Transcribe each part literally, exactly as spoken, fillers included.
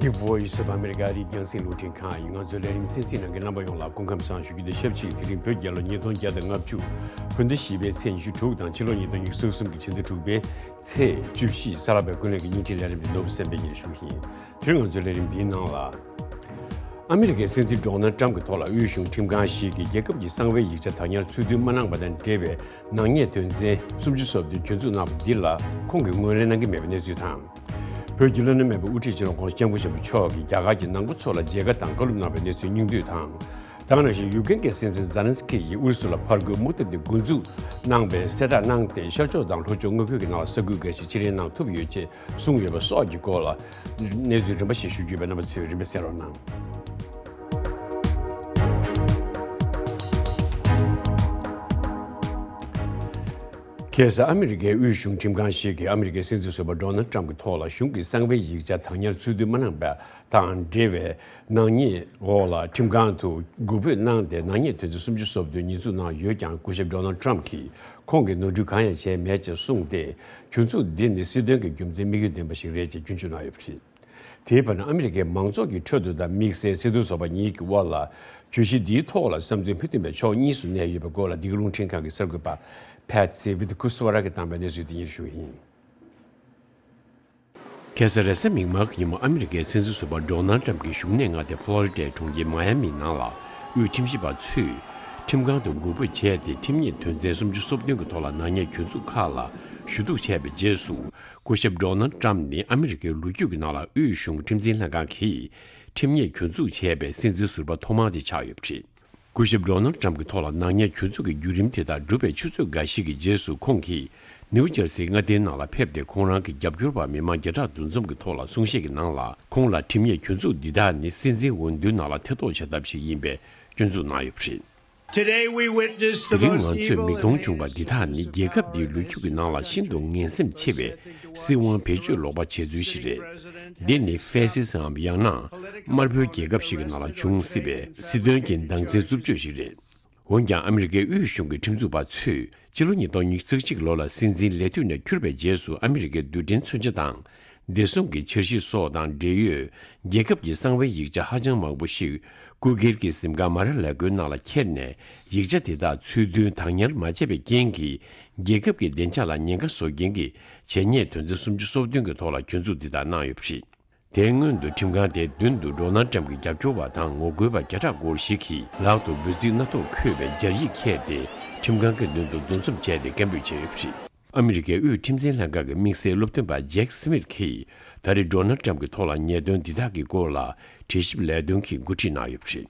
The Voice of America ཨ་རིའི་རྒྱང་སྲིང་རླུང་འཕྲིན་ཁང་ཡིན། ང་ཚོའི་ལས་རིམ་གསན་གཟིགས་གནང་མཁན་རྣམ་པ་ཡོངས་ལ་སྐུ་ཁམས་བཟང་ཞུ་རྒྱུ་དང་ཆབས་ཅིག་དེ་རིང་བོད་རྒྱལ་ལོ་ཉིས་སྟོང་བརྒྱ་དང་ལྔ་བཅུ། བོད་ཟླ་བཞི་པའི་ཚེས་ཉི་ཤུ་དྲུག་དང་ཕྱི་ལོ་ཉིས་སྟོང་ཉི་ཤུ་རྩ་གསུམ་གྱི་ཕྱི་ཟླ་དྲུག་པའི་ཚེས་བཅུ་བཞི། གཟའ་ལྷག་པའི་ཀུན་གླེང་གི་བརྙན་འཕྲིན་ལས་རིམ་དེ་ནོར་བུ་བསམ་འཕེལ་གཉིས་ཞུ་གི་ཡིན། དེ་རིང་ང་ཚོའི་ལས་རིམ་འདིའི་ནང་ལ། ཨ་མི་རི་ཀའི་སྲིད་འཛིན་ཌོ་ནལ་ཊམ་གྱི་ཐོག་ལ་དབུས་གཞུང་ཁྲིམས་ཁང་ཞིག་གིས་རྒྱལ་ཁབ་ཀྱི་གསང་བའི་ཡིག་ཆ་དག་ཉར་ཚུལ་མཐུན་མ་གནང་པ་དང་འབྲེལ་བའི་ནག་ཉེས་དོན་ཚན་སུམ་ཅུ་སོ་བདུན་གྱོད་འཛུགས་གནང་བ་འདི་ལ་ཁོང་གིས་ངོས་ལེན་གནང་གི་མེད་པའི་གནས་ཚུལ་དང་། བོད་ཀྱི་བླ་ན་མེད་པའི་དབུ་ཁྲིད་སྤྱི་ནོར་༧གོང་ས་༧སྐྱབས་མགོན་ཆེན་པོ་མཆོག་གིས་རྒྱ་གར་གྱི་ནང་པ་ཚོ་ལ་མཇལ་ཁ་དང་བཀའ་སློབ་གནང་བའི་གནས་ཚུལ་སྙིང་བསྡུས་དང་། དེ་ག་ནང་བཞིན་ཡུཀ་རེན་གྱི་སྲིད་འཛིན་ཛེ་ལན་སི་ཀི་ཡིས་ཨུ་རུ་སུ་ལ་ཕར་རྒོལ་མུ་མཐུད་དེ་འགོ་འཛུགས་གནང་བའི་གསལ་བསྒྲགས་གནང་སྟེ། ཤར་ཕྱོགས་དང་ལྷོ་ཕྱོགས་དངུལ་ཁང་གི་ནང་ལ་ས་ཁུལ་འགའ་ཞིག་ཕྱིར་ལེན་གནང་ཐུབ་ཡོད་ཅེས་གསུངས་ཡོད་པ་སོགས་ཀྱི་སྐོར་ལ་གནས་ཚུལ་རིམ་པ་ཞིག་ཞུ་རྒྱུ་ཡིན་པས། རྣམ་པ་ཚོས་རིམ་པས་གསན་རོགས་གནང་། ཁ་སང་ཨ་མི་རི་ཀའི་དབུས་གཞུང་ཁྲིམས་ཁང་ཞིག་གིས་ཨ་མི་རི་ཀའི་སྲིད་འཛིན་ཟུར་པ་ཌོ་ནལ་ཊམ་གྱི་ཐོག་ལ་གཞུང་གི་གསང་བའི་ཡིག་ཆ་དག་ཉར་ཚུལ་མཐུན་མ་གནང་པ་དང་འབྲེལ་བའི་ནག་ཉེས་འོག་ལ་ཁྲིམས་ཁང་དུ་འགོད་འབུལ་གནང་སྟེ། ནག་ཉེས་དོན་ཚན་སུམ་ཅུ་སོ་བདུན་ཉེས་འཛུགས་གནང་ཡོད་ཀྱང་། སྐུ་ཞབས་ཌོ་ནལ་ཊམ་གྱིས་ཁོང་གིས་ནོར་འཁྲུལ་གང་ཡང་བྱས་མེད་ཅེས་གསུངས་ཏེ། གྱོད་འཛུགས་འདི་ནི་སྲིད་དོན་གྱི་རྒྱུ་མཚན་དམིགས་ཡུལ་ལྡན་པ་ཞིག་རེད་ཅེས་སྐྱོན་བརྗོད་གནང་ཡོད་པ་རེད། དེའི་བར་ན་ཨ་མི་རི་ཀའི་མང་ཚོགས་ཀྱི་ཁྲོད་དུ་དང་དམིགས་བསལ་སྲིད་དོན་ཚོགས་པ་གཉིས་ཀྱི་དབར་ལ་གྱོད་གཞི་འདིའི་ཐོག་ལ་བསམ་ཚུལ་མི་མཐུན་པའི་ཕྱོགས་གཉིས་སུ་གནས་ཡོད་པའི་སྐོར་ལ། འདི་ག་རླུང་འཕྲིན་ཁང་གི་གསར་འགོད་པ་ཕེ་ཏི་སི་ཝི་ཏི་ཁུ་སི་ཝ་ར་གིས་བཏང་པའི་གནས་ཚུལ་དེ་སྙན་ཞུ་ཡིན། ཁ་སང་རེས་གཟའ་མིག་དམར་གྱི་ཉིན་མོ་ཨ་མི་རི་ཀའི་སྲིད་འཛིན་ཟུར་པ་ཌོ་ནལ་ཊམ་གྱི་བཞུགས་གནས་མངའ་སྡེ་ཕློ་རི་ཌའི་གྲོང་ཁྱེར་མ་ཡ་མིའི་ནང་ལ་དབུས་ཁྲིམས་ཞིབ་པ་ཚོས་ཁྲིམས་ཁང་དུ་འགོད་འབུལ་བྱས་ཏེ། ཁྲིམས་ཉེས་དོན་ཚན་སུམ་ཅུ་སོ་བདུན་གྱི་ཐོག་ལ་ནག་ཉེས་གྱོད་འཛུགས་ཁག་ལ་ཞུ་གཏུག་བྱས་པའི་རྗེས་སུ། སྐུ་ཞབས་ཌོ་ནལ་ཊམ་ནི་ཨ་མི་རི་ཀའི་ལོ་རྒྱུས་ཀྱི་ནང་ལ་དབུས་གཞུང་ཁྲིམས་འཛིན་ལྷན་ཁང་གིས་ཁྲིམས་ཉེས་གྱོད་འཛུགས་བྱས་པའི་སྲིད་འཛིན་ཟུར་པ་ཐོག་མ་དེ་ཆགས་ཡོད་པ་རེད། སྐུ་ཞབས་ཌོ་ནལ་ཊམ་གྱི་ཐོག་ལ་ནག་ཉེས་གྱོད་འཛུགས་ཀྱི་བརྒྱུད་རིམ་དེ་དག་གྲུབ་པའི་ཆུ་ཚོད་འགའ་ཞིག་གི་རྗེས་སུ། ཁོང་གིས་ནིའུ་ཇར་སིའི་མངའ་སྡེའི་ནང་ལ་ཕེབས་ཏེ། ཁོང་རང་གི་རྒྱབ་སྐྱོར་བ་མི་མང་བརྒྱ་ཕྲག་བདུན་འཛོམས་ཀྱི་ཐོག་ལ་གསུང་བཤད་ཀྱི་ནང་ལ། ཁོང་ལ་ཁྲིམས་ཉེས་གྱོད་འཛུགས་འདི་དག་ནི་སྲིད་འཛིན་འོས་བསྡུའི་ནང་ལ་ཐེ་གཏོགས་བྱ་ཐབས་ཤིག་ཡིན་པའི་སྐྱོན་འཛུགས་གནང་ཡོད་པ་རེད། Today we witness the དེ་རིང་most ང་ཚོས་evil མིག་མཐོང་བྱུང་བ་འདི་དག་ནི། རྒྱལ་ཁབ་འདིའི་ལོ་རྒྱུས་ཀྱི་ནང་ལ་ཤིན་ཏུ་ངན་སེམས་ཆེ་བའི་སྲིད་དབང་བེད་སྤྱོད་ལོག་པ་བྱས་ཚུལ་ཞིག་རེད། འདི་ནི་ཧྥེ་སི་སམ་ཡང་ན་དམར་པོའི་རྒྱལ་ཁབ་ཞིག་གི་ནང་ལ་འབྱུང་སྲིད་པའི་སྲིད་དོན་གྱི་སྡང་འཛིན་རྩུབ་སྤྱོད་ཞིག་རེད། འོན་ཀྱང་། ཨ་མི་རི་ཀའི་དབུས་གཞུང་གི་ཁྲིམས་རྩོད་པ་ཚོས་ཕྱི་ལོ་ཉིས་སྟོང་ཉི་ཤུ་རྩ་གཅིག་ལོ་ལ་སྲིད་འཛིན་ལས་དུས་ནས་འཁྱུར་བའི་རྗེས་སུ། ཨ་མི་རི་ཀའི་རྡུལ་ཕྲན་མཚོན་ཆ་དང་བདེ་སྲུང་གི་འཆར་གཞི་སོགས་དང་འབྲེལ་ཡོད་རྒྱལ་ཁབ་ཀྱི་གསང་བའི་ཡིག་ཆ་ཧ་ཅང་མང་པོ་ཞིག་སྐུ་སྒེར་གྱི་གཟིམ་ཁང་མ་ར་ལེ་གོའི་ནང་ལ་འཁྱེར་ནས། ཡིག་ཆ་དེ་དག་ཚུལ་མཐུན་དག་ཉར་མ་བྱས་པའི་རྐྱེན་གྱིས། རྒྱལ་ཁབ་ཀྱི་བདེ་འཇགས་ལ་ཉེན་ཁ་བཟོ་མཁན་གྱི་བྱས་ཉེས་དོན་ཚན་སུམ་ཅུ་སོ་བདུན་གྱི་ཐོག་ལ་གྱོད་འཛུགས་འདི་དག་གནང་ཡོད་པ་རེད། དེའི་སྔོན་དུ་ཁྲིམས་ཁང་དེའི་མདུན་དུ་ཌོ་ནལ་ཊམ་གྱི་རྒྱབ་སྐྱོར་བ་དང་ངོ་རྒོལ་བ་བརྒྱ་ཕྲག་སྐོར་ཞིག་གིས་ལག་ཏུ་འབོད་ཚིག་སྣ་ཐོར་འཁོད་པའི་སྦྱར་ཡིག་འཁྱེར་ཏེ། ཁྲིམས་ཁང་གི་མདུན་དུ་འདུ་འཛོམས་བྱས་ཏེ་སྐད་འབོད་བྱས་ཡོད་པ་རེད། ཨ་མི་རི་ཀའི་དབུས་ཁྲིམས་འཛིན་ལྷན་ཁང་གི་དམིགས་བསལ་སློབ་སྟོན་པ་ཇེག་སི་མིད་ཀྱིས། ད་རེས་ཌོ་ནལ་ཊམ་གྱི་ཐོག་ལ་ཉེས་དོན་འདི་དག་གི་སྐོར་ལ་དྲི་ཞིབ་ལས་དོན་གྱི་འགོ་ཁྲིད་གནང་ཡོད་པ་རེད།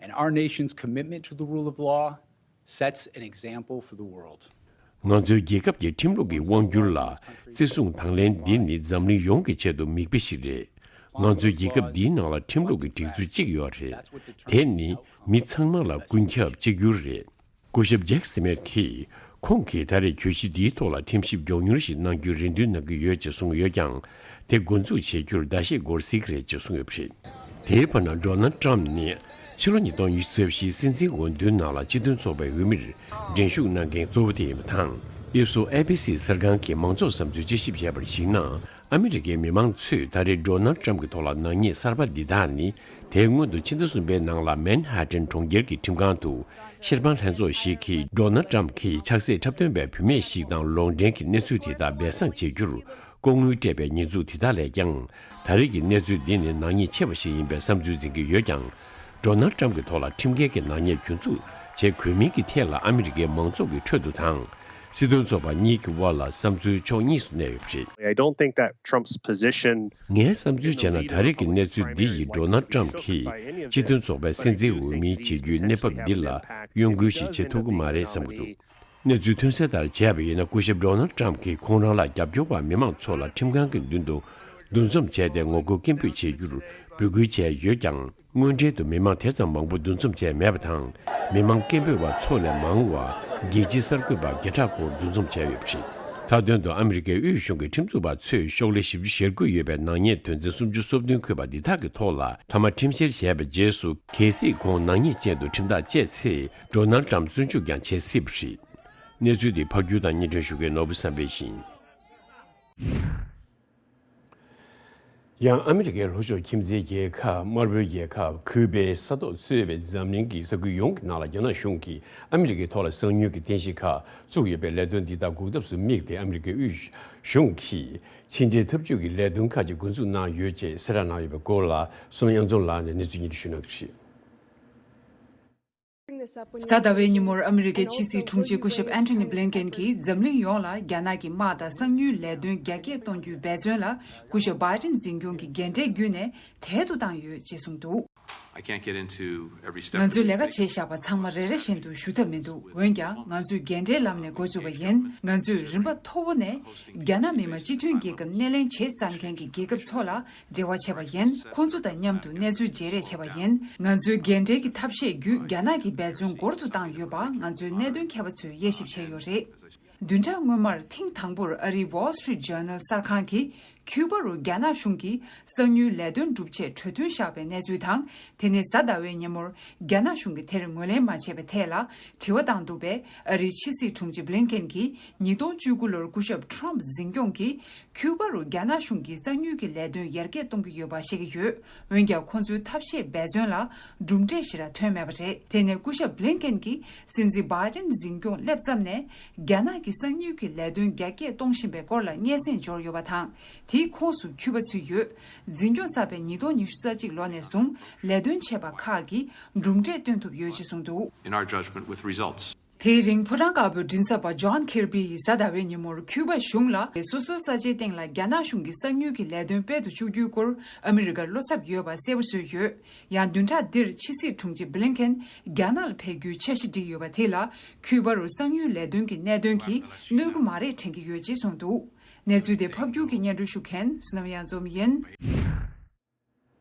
And our nation's commitment to the rule of law sets an example for the world. ང་ཚོའི་རྒྱལ་ཁབ་ཀྱི་ཁྲིམས་ལུགས་ཀྱི་དབང་སྒྱུར་ལ་བརྩི་སྲུང་དང་ལེན་འདི་ནི་འཛམ་གླིང་ཡོངས་ཀྱི་ཆེད་དུ་མིག་དཔེ་ཞིག་རེད། ང་ཚོའི་རྒྱལ་ཁབ་འདིའི་ནང་ལ་ཁྲིམས་ལུགས་ཀྱི་སྒྲིག་ཚུལ་གཅིག་ཡོད་རེད། དེ་ནི་མི་ཚང་མ་ལ་ཀུན་ཁྱབ་གཅིག་གྱུར་རེད། སྐུ་ཞབས་ཇེག་སི་མིད་ཀྱིས། ཁོང་གིས་ད་རེས་གྱོད་གཞི་འདིའི་ཐོག་ལ་ཁྲིམས་ཞིབ་མགྱོགས་མྱུར་ཞིག་གནང་རྒྱུའི་རེ་འདུན་གནང་གི་ཡོད་ཅེས་གསུངས་ཡོད་ཀྱང་། དེ་འགོ་འཛུགས་བྱེད་རྒྱུར་ཟླ་ཤས་འགོར་སྲིད་ཀྱི་རེད་ཅེས་གསུངས་ཡོད་པ་རེད། དེའི་བར་ན། ཌོ་ནལ་ཊམ་ནི་ཕྱི་ལོ་ཉིས་སྟོང་ཉི་ཤུ་རྩ་བཞིའི་སྲིད་འཛིན་འོས་བསྡུའི་ནང་ལ་སྤྱི་མཐུན་ཚོགས་པའི་འོས་མིར་འགྲན་ཞུགས་གནང་མཁན་གཙོ་བོ་དེ་ཡིན་པ་དང་། དབྱིབས་གསོ་ཨེ་བི་སི་གསར་ཁང་གིས་མང་ཚོགས་བསམ་ཚུལ་དཔྱད་ཞིབ་བྱས་པར་གཞིགས་ན། ཨ་མི་རི་ཀའི་མི་མང་ཚོས་ད་རེས་ཌོ་ནལ་ཊམ་གྱི་ཐོག་ལ་ནག་ཉེས་གསར་པ་འདི་དག་ནི། དེའི་སྔོན་དུ་ཕྱི་ཟླ་གསུམ་པའི་ནང་ལ་མན་ཧ་ཏན་གྲོང་ཁྱེར་གྱི་ཁྲིམས་ཁང་དུ། བཤེར་དཔང་ལྷན་ཚོགས་ཤིག་གིས། ཌོ་ནལ་ཊམ་གྱིས་ཆགས་སྲེད་འཁྲབ་སྟོན་པའི་བུད་མེད་ཞིག་དང་ལོག་འདྲེན་གྱི་གནས་ཚུལ་དེ་དག་སྦས་གསང་བྱེད་རྒྱུར་ལྐོག་དངུལ་སྤྲད་པའི་ཉེས་འཛུགས་དེ་དག་ལས་ཀྱང་། ད་རེས་ཀྱི་གནས་ཚུལ་འདི་ནི་ནག་ཉེས་ཆེ་བ་ཞིག་ཡིན་པའི་བསམ་ཚུལ་འཛིན་གྱི་ཡོད་ཀྱང་། ཌོ་ནལ་ཊམ་གྱི་ཐོག་ལ་ཁྲིམས་འགལ་གྱི་ནག་ཉེས་གྱོད་འཛུགས་བྱེད་དགོས་མིན་གྱི་ཐད་ལ་ཨ་མི་རི་ཀའི་མང་ཚོགས་ཀྱི་ཁྲོད་དུ་དང་། སྲིད་དོན་ཚོགས་པ་གཉིས་ཀྱི་དབར་ལ་བསམ་ཚུལ་ཕྱོགས་གཉིས་སུ་གནས་ཡོད་པ་རེད། I don't think that Trump's position ངའི་བསམ་ཚུལ་བྱས་ན། ད་རེས་ཀྱི་གནས་ཚུལ་འདི་ཡིས་ཌོ་ནལ་ཊམ་གྱིས་སྤྱི་མཐུན་ཚོགས་པའི་སྲིད་འཛིན་འོས་མི་བྱེད་རྒྱུའི་གནས་བབ་འདི་ལ་གཡོ་འགུལ་ཞིག་བྱེད་ཐུབ་ཀྱི་མ་རེད་བསམ་གྱི་འདུག་གནས་ཚུལ་ཐོན་གསལ་ལྟར་བྱས་པ་ཡིན་ན། སྐུ་ཞབས་ཌོ་ནལ་ཊམ་གྱིས་ཁོང་རང་ལ་རྒྱབ་སྐྱོར་བ་མི་མང་ཚོ་ལ་ཁྲིམས་ཁང་གི་མདུན་དུ་འདུ་འཛོམས་བྱས་ཏེ་ངོ་རྒོལ་སྐད་འབོད་བྱེད་རྒྱུར་འབོད་སྐུལ་བྱས་ཡོད་ཀྱང་། དངོས་འབྲེལ་དུ་མི་མང་དེ་ཙམ་མང་པོ་འདུ་འཛོམས་བྱས་མེད་པ་དང་། མི་མང་སྐད་འབོད་པ་ཚོ་ལས་མང་བ་རྒྱལ་སྤྱིའི་གསར་འགོད་པ་བརྒྱ་ཕྲག་སྐོར་འདུ་འཛོམས་བྱས་ཡོད་པ་རེད། མཐའ་དོན་དུ་ཨ་མི་རི་ཀའི་དབུས་གཞུང་གི་ཁྲིམས་རྩོད་པ་ཚོས་ཤོག་ལྷེ་བཞི་བཅུ་ཞེ་དགུ་ཡོད་པའི་ནག་ཉེས་དོན་ཚན་སུམ་ཅུ་སོ་བདུན་འཁོད་པ་འདི་དག་གི་ཐོག་ལ་མཐའ་མ་ཁྲིམས་བཤེར་བྱས་པའི་རྗེས་སུ། གལ་སྲིད་ཁོང་ནག་ཉེས་ཅན་དུ་ཁྲིམས་ཐག་བཅད་ཚེ། ཌོ་ནལ་ཊམ་བཙོན་འཇུག་ཀྱང་བྱེད་སྲིད་པ་རེད། གནས་ཚུལ་འདི་ཕབ་སྒྱུར་དང་སྙན་སྒྲོན་ཞུ་མཁན་ནོར་བུ་བསམ་འཕེལ་ཡིན། ཡང་ཨ་མི་རི་ཀའི་ལྷོ་ཕྱོགས་ཁྱིམ་མཚེས་རྒྱལ་ཁབ་དམར་པོའི་རྒྱལ་ཁབ་ཁིའུ་བའི་ས་ཐོག་གཙོས་པའི་འཛམ་གླིང་གི་ས་ཁུལ་ཡོངས་ཀྱི་ནང་ལ་རྒྱ་ནག་གཞུང་གིས་ཨ་མི་རི་ཀའི་ཐོག་ལ་གསང་ཉུལ་གྱི་རྟེན་གཞི་ཁག་བཙུགས་ཡོད་པའི་ལས་དོན་འདི་དག་འགོག་ཐབས་སུ་དམིགས་ཏེ། ཨ་མི་རི་ཀའི་དབུས་གཞུང་གིས་ཕྱི་འབྲེལ་འཐབ་ཇུས་ཀྱི་ལས་དོན་ཁག་ཅིག་འགོ་འཛུགས་གནང་ཡོད་ཅེས་གསལ་བསྒྲགས་གནང་ཡོད་པའི་སྐོར་ལ། བསོད་ནམས་དབྱངས་འཛོམས་ལགས་ནས་གནས་ཚུལ་སྙན་སྒྲོན་ཞུ་གནང་གི་རེད། གཟའ་ཟླ་བའི་ཉིན་མོར་ཨ་མི་རི་ཀའི་ཕྱི་སྲིད་དྲུང་ཆེ་སྐུ་ཞབས་ཨན་ཐོ་ནི་བྷི་ལིན་ཀེན་གྱིས་འཛམ་གླིང་ཡོངས་ལ་རྒྱ་ནག་གི་དམག་དང་གསང་ཉུལ་ལས་དོན་རྒྱ་སྐྱེད་གཏོང་རྒྱུའི་འབད་བརྩོན་ལ་སྐུ་ཞབས་བྷའི་ཏིན་འཛིན་སྐྱོང་གི་འགན་འཁྲི་བརྒྱུད་ནས་དལ་དུ་བཏང་ཡོད་ཅེས་གསུངས་འདུག། I can't get into every step. ང་ཚོས་ལས་ཀ་བྱས་བཞག་པ་ཚང་མ་རེ་རེ་བཞིན་དུ་ཞུ་ཐབས་མི་འདུག། འོན་ཀྱང་ང་ཚོས་འགན་འཁྲིའི་ལམ་ནས་འགོ་བཙུགས་པ་ཡིན། ང་ཚོས་རིམ་པ་མཐོ་བོ་ནས་རྒྱ་ནག་མི་དམངས་སྤྱི་མཐུན་རྒྱལ་ཁབ་སྣེ་ལེན་བྱེད་བསམ་མཁན་གྱི་རྒྱལ་ཁབ་ཚོ་ལ་འབྲེལ་བ་བྱས་པ་ཡིན། ཁོང་ཚོ་དང་མཉམ་དུ་གནས་ཚུལ་བརྗེ་རེས་བྱས་པ་ཡིན། ང་ཚོའི་འགན་འཁྲིའི་ཐབས་ཤེས་བརྒྱུད་རྒྱ་ནག་གི་འབད་བརྩོན་འགོར་དུ་བཏང་ཡོད་པ་ང་ཚོའི་གནད་དོན་མཁས་པ་ཚོས་དབྱེ་ཞིབ་བྱས་ཡོད་རེད། བདུན་ཕྲག་སྔོན་མར་ཐེངས་དང་པོར་ཨ་རིའི་Wall Street Journal གསར་ཁང་གིས་ཁིའུ་པ་རུ་རྒྱ་ནག་གཞུང་གིས་གསང་ཉུལ་ལས་དོན་སྒྲུབ་ཆེད་གྲོས་མཐུན་བཞག་པའི་གནས་ཚུལ་དང་། དེ་ནས་གཟའ་ཟླ་བའི་ཉིན་མོར་རྒྱ་ནག་གཞུང་གིས་དེར་ངོས་ལེན་མ་བྱས་པའི་ཐད་ལ་དྲི་བ་བཏང་འདུག་པས། ཨ་རིའི་ཕྱི་སྲིད་དྲུང་ཆེ་བྷི་ལིན་ཀེན་གྱིས་ཉིས་སྟོང་བཅུ་དགུ་ལོར་སྐུ་ཞབས་ཁྲོམ་འཛིན་སྐྱོང་གིས་ཁིའུ་པ་རུ་རྒྱ་ནག་གཞུང་གིས་གསང་ཉུལ་གྱི་ལས་དོན་ཡར་རྒྱས་གཏོང་གི་ཡོད་པ་བཤད་ཀྱི་ཡོད། འོན་ཀྱང་ཁོང་ཚོའི་ཐབས་ཤེས་འབད་བརྩོན་ལ་གྲུབ་འབྲས་ཞེ་དྲག་ཐོན་མེད་པ་རེད། དེ་ནས་སྐུ་ཞབས་བྷི་ལིན་ཀེན་གྱིས་སྲིད་འཛིན་བྷའི་ཏིན་འཛིན་སྐྱོང་སླེབས་ཙམ་ནས་རྒྱ་ནག་གིས་གསང་ཉུལ་གྱི་ལས་དོན་རྒྱ་སྐྱེད་གཏོང་བཞིན་པའི་སྐོར་ལ་སྙན་སེང་འབྱོར་ཡོད་པ་དང་། དེའི་ཁོངས་སུ་ཁྱུད་པ་ཚུད་ཡོད། འཛིན་སྐྱོང་ཚར་བའི་ཉིས་སྟོང་ཉི་ཤུ་རྩ་གཅིག་ལོ་ནས་བཟུང་ལས་དོན་བྱས་པ་ཁག་གིས་གྲུབ་འབྲས་སྟོན་ཐུབ་ཡོད་ཅེས་གསུངས་འདུག། In our judgment, with results. དེའི་རིང་ཕོ་བྲང་དཀར་པོའི་མགྲིན་ཚབ་པ་ཇོན་ཁེར་པི་ཡིས་གཟའ་ཟླ་བའི་ཉིན་མོར་ཁྱུད་པ་གཞུང་ལ་སོ་སོའི་ས་ཆའི་སྟེང་ལ་རྒྱ་ནག་གཞུང་གིས་གསང་ཉུལ་གྱི་ལས་དོན་སྤེལ་དུ་བཅུག་རྒྱུའི་སྐོར་ཨ་མི་རི་ཀར་བློ་འཚབ་ཡོད་པ་གསལ་པོ་བཟོས་ཡོད། ཡང་བདུན་ཕྲག་འདིར་ཕྱི་སྲིད་དྲུང་ཆེ་བྷི་ལིན་ཀེན་རྒྱ་ནག་ལ་ཕེབས་རྒྱུའི་འཆར་གཞི་བསྒྲིགས་ཡོད་པ་དེ་ལ་ཁྱུད་པ་རུ་གསང་ཉུལ་ལས་དོན་གྱི་གནད་དོན་གྱིས་གནོད་ཀྱི་མ་རེད་དྲན་གྱི་ཡོད་ཅེས་གསུངས་འདུག། གནས་ཚུལ་དེ་ཕབ་སྒྱུར་གྱིས་སྙན་སྒྲོན་ཞུ་མཁན་བསོད་ནམས་གཡང་འཛོམས་ཡིན།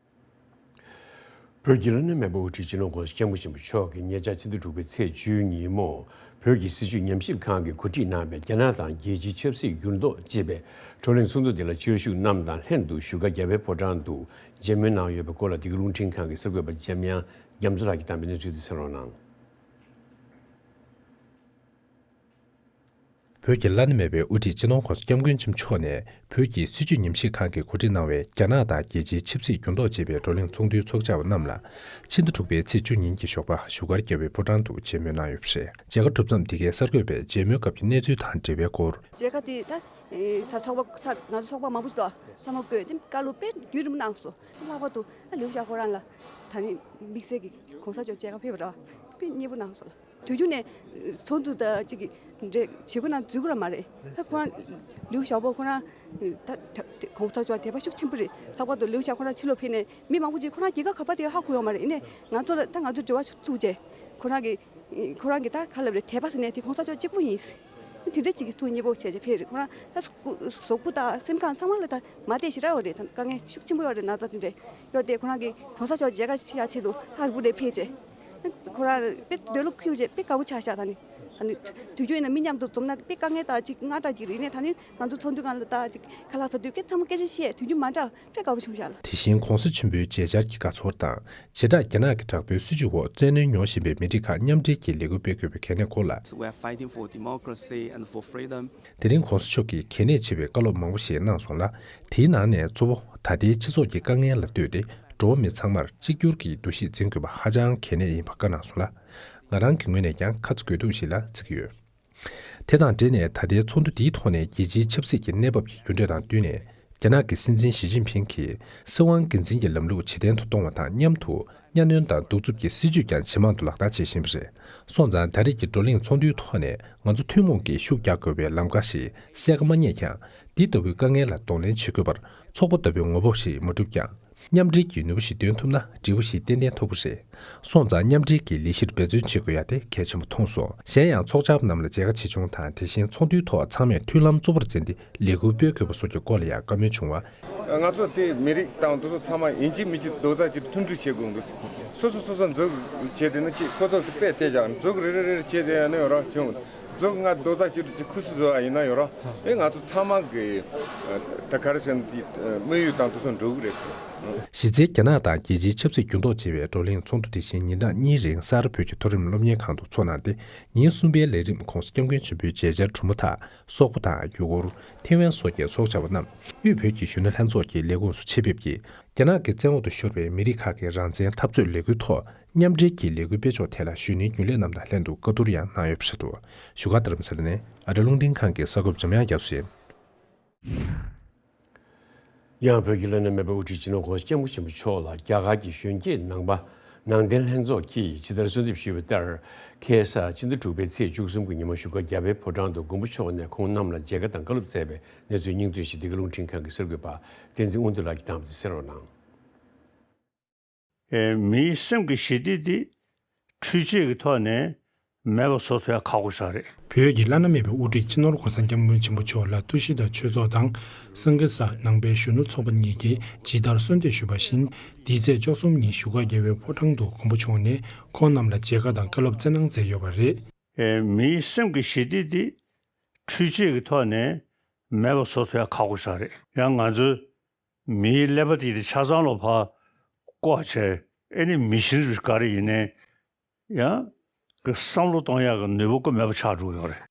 བོད་ཀྱི་བླ་ན་མེད་པའི་དབུ་ཁྲིད་སྤྱི་ནོར་༧གོང་ས་༧སྐྱབས་མགོན་ཆེན་པོ་མཆོག་གིས་ཉེ་ཆར་ཕྱི་ཟླ་དྲུག་པའི་ཚེས་བཅུའི་ཉིན་མོ་བོད་ཀྱི་སྲིད་བྱུས་ཉམས་ཞིབ་ཁང་གིས་གོ་སྒྲིག་གནང་བའི་རྒྱ་ནག་དང་རྒྱལ་སྤྱིའི་ཆབ་སྲིད་འགྱུར་ལྡོག་ཅེས་པའི་བགྲོ་གླེང་ཚོགས་འདུ་དེ་ལ་ཆེད་ཞུགས་རྣམས་དང་ལྷན་དུ་བཞུགས་སྒར་རྒྱལ་བའི་ཕོ་བྲང་དུ་མཇལ་མོལ་གནང་ཡོད་པའི་སྐོར་ལ། འདི་གའི་རླུང་འཕྲིན་ཁང་གི་གསར་འགོད་པ་འཇམ་དབྱངས་རྒྱ་མཚོ་ལགས་ཀྱིས་བཏང་པའི་གནས་ཚུལ་དེ་གསན་རོགས་གནང་། བོད་ཀྱི་བླ་ན་མེད་པའི་དབུ་ཁྲིད་སྤྱི་ནོར་༧གོང་ས་༧སྐྱབས་མགོན་ཆེན་པོ་མཆོག་ནས་བོད་ཀྱི་སྲིད་བྱུས་ཉམས་ཞིབ་ཁང་གིས་གོ་སྒྲིག་གནང་བའི་རྒྱ་ནག་དང་རྒྱལ་སྤྱིའི་ཆབ་སྲིད་འགྱུར་ལྡོག་ཅེས་པའི་བགྲོ་གླེང་ཚོགས་འདུའི་ཚོགས་བཅར་བ་རྣམས་ལ་ཕྱི་ཟླ་དྲུག་པའི་ཚེས་བཅུ་ཉིན་གྱི་ཞོགས་པ་བཞུགས་སྒར་རྒྱལ་བའི་ཕོ་བྲང་དུ་མཇལ་མོལ་གནང་ཡོད་པ་རེད། མཇལ་ཁ་གྲུབ་མཚམས་འདི་གའི་གསར་འགོད་པས་མཇལ་མོལ་སྐབས་ཀྱི་གནས་ཚུལ་དང་འབྲེལ་བའི་སྐོར། མཇལ་ཁ་དེ་ད་ད་ཚོགས་པ་ད་ང་ཚོ་ཚོགས་པ་མང་པོ་ཞིག་འདུག་ཚང་མ་བསྐོས་དེ་བཀའ་སློབ་དཔེ་རྒྱུན་རིང་པོ་གནང་སོང་། ལྷག་པར་དུ་ད་ལིའུ་ཞའོ་ཁོ་རང་ལ་ད་ནི་དམིགས་བསལ་གྱི་གོང་ས་མཆོག་མཇལ་ཁ་ཕེབས་པ་རེད་བ། དཔེ་མཉེས་པོ་གནང་སོང་ལ། དུས་རྒྱུན་ནས་ཚོགས་འདུ་དང་གཅིག་གི་འདྲ་བྱེད་སྒོ་ནང་འཛུལ་གྱི་ར་མ་རེད། ད་ཁོ་རང་ལིའུ་ཞའོ་པོ་ཁོ་རང་ད་ད་གོང་ས་མཆོག་དད་པ་ཤུགས་ཆེན་པོ་རེད། ལྷག་པར་དུ་ལིའུ་ཞའོ་ཁོ་རང་ཕྱི་ལོགས་ཕེབས་ནས་མི་མང་པོ་ཅིག་ཁོ་རང་རྒྱལ་ཁབ་ག་པར་དེ་ཧ་གོ་ཡོད་མ་རེད། ཡིན་ནའི་ང་ཚོ་ལ་ད་ང་ཚོ་འབྲེལ་བ་ཚུགས་རྗེས་ཁོ་རང་གི་ཁོ་རང་གི་ད་ག་ལབ་རེད། དད་པ་ཟེར་ནས་དེ་གོང་ས་མཆོག་གཅིག་པུ་ཡིན། དེ་འདྲ་ཅིག་གི་ཐུགས་མཉེས་པོ་བྱས་བྱས་ཕེབས་རེད། ཁོ་རང་ད་གཟུགས་པོ་དང་སེམས་ཁམས་ཚང་མ་ལ་ད་མ་བདེ་ཞེ་དྲག་ཡོད་རེད། ད་དཀའ་ངལ་ཤུགས་ཆེན་པོ་ཡོད་རེད། ན་ཚ་དེ་འདྲ་ཡོད་དེ་ཁོ་རང་གི་གོང་ས་མཆོག་མཇལ་ཁ་ཡག་ཆེད་དུ་ད་ཧ་གོ་ནས་ཕེབས་བྱས། ཁོ་རང་དཔེ་འདོད་བློ་ཁེངས་བྱས་དཔེ་དགའ་པོ་ཆགས་ཤག་ད་ནི་ད་ནི་དུས་རྒྱུན་ཡིན་ན་མི་མཉམ་དུ་འཛོམས་ན་དཔེ་དཀའ་ངལ་དང་ཅིག་དངངས་སྐྲག་ཅིག་རེད། ཡིན་ནའི་ད་ནི་ང་ཚོ་ཚོགས་འདུའི་སྒང་ལ་ད་ཅིག་ཁ་ལག་ཟ་དུས་སྐད་ཚང་མ་སྐད་ཆ་བཤད། དུས་རྒྱུན་མ་འདྲ་དཔེ་དགའ་པོ་བྱུང་ཤག་ལ། དེ་བཞིན་གོང་ས་ཆེན་པོའི་མཇལ་བཅར་གྱི་དགའ་ཚོར་དང་། བྱེ་བྲག་རྒྱ་ནག་གི་དྲག་པོའི་སྲིད་བྱུས་འོག་བཙན་གནོན་མྱོང་བཞིན་པའི་མི་རིགས་ཁག་མཉམ་འབྲེལ་གྱིས་ལས་འགུལ་སྤེལ་དགོས་པའི་གལ་གནད་སྐོར་ལ། We are fighting for democracy and for freedom. དེ་རིང་གོང་ས་མཆོག་གིས་གལ་གནད་ཆེ་བའི་བཀའ་སློབ་མང་པོ་ཞིག་གནང་སོང་ལ། དེའི་ནང་ནས་གཙོ་བོ་ད་ལྟའི་སྤྱི་ཚོགས་ཀྱི་དཀའ་ངལ་ལ་ལྟོས་ཏེ་འགྲོ་བ་མི་ཚང་མར་གཅིག་གྱུར་གྱི་འདུ་ཤེས་འཛིན་དགོས་པ་ཧ་ཅང་གལ་གནད་ཡིན་པ་བཀའ་གནང་སོང་ལ། ང་རང་གི་ངོས་ནས་ཀྱང་ཁ་ཚ་དགོས་གཏུགས་ཤིག་ལ་བརྩི་གི་ཡོད། དེ་དང་འབྲེལ་ནས་ད་ལྟའི་ཚོགས་འདུ་འདིའི་ཐོག་ནས་རྒྱལ་སྤྱིའི་ཆབ་སྲིད་ཀྱི་གནས་བབ་ཀྱི་འགྱུར་འགྲོས་དང་བསྟུན་ནས། རྒྱ་ནག་གི་སྲིད་འཛིན་ཞི་ཅིན་ཕིང་གིས་སྲིད་དབང་སྒེར་འཛིན་གྱི་ལམ་ལུགས་ཇེ་བརྟན་དུ་གཏོང་བ་དང་མཉམ་དུ། གཉའ་གནོན་དང་གདུག་རྩུབ་ཀྱི་སྲིད་བྱུས་ཀྱང་ཇེ་མང་དུ་ལག་བསྟར་བྱེད་བཞིན་པ་རེད། སོང་ཙང་ད་རེས་ཀྱི་བགྲོ་གླེང་ཚོགས་འདུའི་ཐོག་ནས་ང་ཚོ་ཐུན་མོང་གིས་ཤུགས་རྒྱག་དགོས་པའི་ལམ་ཁ་ཞིག་གསལ་ཁ་མ་རྙེད་ཀྱང་། འདི་ལྟ་བུའི་དཀའ་ངལ་ལ་གདོང་ལེན་བྱེད་དགོས་པར་ཚོགས་པ་ལྟ་བུའི་ངོ་བོ་ཞིག་མ་གྲུབ་ཀྱང་། མཉམ་འབྲེལ་གྱི་ནུས་པ་ཞིག་འདོན་ཐུབ་ན་འབྲས་བུ་ཞིག་ཏན་ཏན་ཐོབ་ཀྱི་རེད། སོང་ཙང་མཉམ་འབྲེལ་གྱི་ལས་གཞིར་འབད་བརྩོན་བྱེད་དགོས་ཡ་དེ་གལ་ཆེན་པོ་མཐོང་སོང་། གཞན་ཡང་ཚོགས་བཅར་བ་རྣམས་ལ་མཇལ་ཁ་ཆེ་ཆུང་དང་། དེ་བཞིན་ཚོགས་འདུའི་ཐོག་ཚང་མས་མཐུན་ལམ་གཙོ་བོར་འཛིན་ཏེ་ལས་འགུལ་སྤེལ་དགོས་པ་སོགས་ཀྱི་སྐོར་ལ་ཡང་བཀའ་མོལ་བྱུང་བ། ང་ཚོ་དེ་མི་རིགས་དང་དེ་ཚོ་ཚང་མ་ཡིན་གཅིག་མིན་གཅིག་རྡོག་རྩ་གཅིག་ཏུ་མཐུན་སྒྲིལ་བྱེད་དགོས་འདུག། སོ་སོ་སོ་སོ་འཛུགས་བྱས་བསྡད་ན་གཅིག་ཁོ་ཚོ་དེ་དཔེ་བལྟས་ཀྱང་འཛུགས་རེ་རེ་རེ་རེ་བྱས་བསྡད་ཡ་ནི་ཡོད་ར་བྱུང་། འཛུགས་ང་རྡོག་རྩ་གཅིག་ཏུ་གཅིག་ཁུ་སུ་བཟོ་བ་ཡིན་ན་ཡོད་ར། ཨེ་ང་ཚོ་ཚང་མ་གི་ད་ག་རེ་ཟེར་ན་དེ་དམིགས་ཡུལ་དང་དེ་ཚོ་འགྲོ་གི་རེད་ཟེར། གཞི་རྩའི་རྒྱ་ནག་དང་རྒྱལ་སྤྱིའི་ཆབ་སྲིད་འགྱུར་ལྡོག་ཆེ་བའི་བགྲོ་གླེང་ཚོགས་འདུ་དེ་བཞིན་ཉིན་གྲངས་གཉིས་རིང་ས་རཱ་བོད་ཀྱི་མཐོ་རིམ་སློབ་གཉེར་ཁང་དུ་འཚོགས་གནང་སྟེ། ཉིན་གསུམ་པའི་ལས་རིམ་ཁོངས་སུ་སྐྱབས་མགོན་ཆེན་པོའི་མཇལ་བཅར་གྲུབ་མཐའ། སོག་པོ་དང་ཡུ་གུར། ཐེ་ཝན་སོགས་ཀྱི་ཚོགས་བཅར་བ་རྣམས་དབུས་བོད་ཀྱི་གཞོན་ནུ་ལྷན་ཚོགས་ཀྱི་ལས་ཁུངས་སུ་ཆེད་ཕེབས་ཀྱིས། རྒྱ་ནག་གི་བཙན་འོག་ཏུ་ཤོར་བའི་མི་རིགས་ཁག་གི་རང་བཙན་འཐབ་རྩོད་ལས་འགུལ་ཐོག་མཉམ་འབྲེལ་གྱི་ལས་འགུལ་སྤེལ་ཕྱོགས་ཐད་ལ་གཞོན་ནུའི་རྒྱུན་ལས་རྣམས་དང་ལྷན་དུ་བཀའ་བསྡུར་ཡང་གནང་ཡོད་པ་རེད་འདུག་བཞུགས་སྒར་རྡ་རམ་ས་ལ་ནས་ཨ་རི་རླུང་འཕྲིན་ཁང་གི་གསར་འགོད་པ་འཇམ་དབྱངས་རྒྱ་མཚོ་ཡིན། ཡང་བོད་ཀྱི་བླ་ན་མེད་པའི་དབུ་ཁྲིད་སྤྱི་ནོར་༸གོང་ས་༸སྐྱབས་མགོན་ཆེན་པོ་མཆོག་ལ་རྒྱ་གར་གྱི་གཞོན་སྐྱེས་ནང་པ་ནང་བསྟན་ལྷན་ཚོགས་ཀྱིས་ཇི་ལྟར་གསོལ་འདེབས་ཞུས་པ་ལྟར། ཁ་སང་ཕྱི་ཟླ་དྲུག་པའི་ཚེས་བཅུ་གསུམ་གྱི་ཉིན་མོ་བཞུགས་སྒར་རྒྱལ་བའི་ཕོ་བྲང་དུ་མགོན་པོ་མཆོག་ནས་ཁོང་རྣམས་ལ་མཇལ་ཁ་དང་བཀའ་སློབ་སྩལ་བའི་གནས་ཚུལ་སྙིང་བསྡུས་ཤིག་འདི་ག་རླུང་འཕྲིན་ཁང་གི་གསར་འགོད་པ་བསྟན་འཛིན་དབང་འདུས་ལགས་ཀྱིས་བཏང་བ་དེ་གསན་རོགས་གནང་། ཨེ། མིའི་སེམས་ཀྱི་ཞི་བདེ་དེ་འཕྲུལ་ཆས་ཀྱི་ཐོག་ནས་མེད་པ་བཟོ་ཐུབ་ཡ་ཁག་པོ་ཞིག་རེད། བོད་ཀྱི་བླ་ན་མེད་པའི་དབུ་ཁྲིད་སྤྱི་ནོར་༸གོང་ས་༸སྐྱབས་མགོན་ཆེན་པོ་མཆོག་ལ་ཏུའུ་ཤི་ད་ཆོས་ཚོགས་དང་སན་གེ་ས་ནང་པའི་གཞོན་ནུ་ཚོགས་པ་གཉིས་ཀྱིས་ཇི་ལྟར་གསོལ་འདེབས་ཞུས་པ་བཞིན། འདིའི་ཚེས་བཅུ་གསུམ་ཉིན་བཞུགས་སྒར་རྒྱལ་བའི་ཕོ་བྲང་དུ་མགོན་པོ་མཆོག་ནས་ཁོང་རྣམས་ལ་མཇལ་ཁ་དང་བཀའ་སློབ་སྩལ་གནང་མཛད་ཡོད་པ་རེད། ཨེ། མིའི་སེམས་ཀྱི་ཞི་བདེ་དེ་འཕྲུལ་ཆས་ཀྱི་ཐོག་ནས་མེད་པ་བཟོ་ཐུབ་ཡ་ཁག་པོ་ཞིག་རེད། ཡང་ང་ཚོའི་མིའི་ཀླད་པ་དེ་ཆ་ཚང་ལ་ཕར་བཀོག་བྱས། ཨེ་ནི་མི་ཤི་རིགས་ག་རེ་ཡིན་ནའི་ཡང་གི་བསམ་བློ་གཏོང་ཡག་གི་ནུས་པ་ཀུན་མེད་པ་ཆགས་འགྲོ་གི་ཡོད་རེད།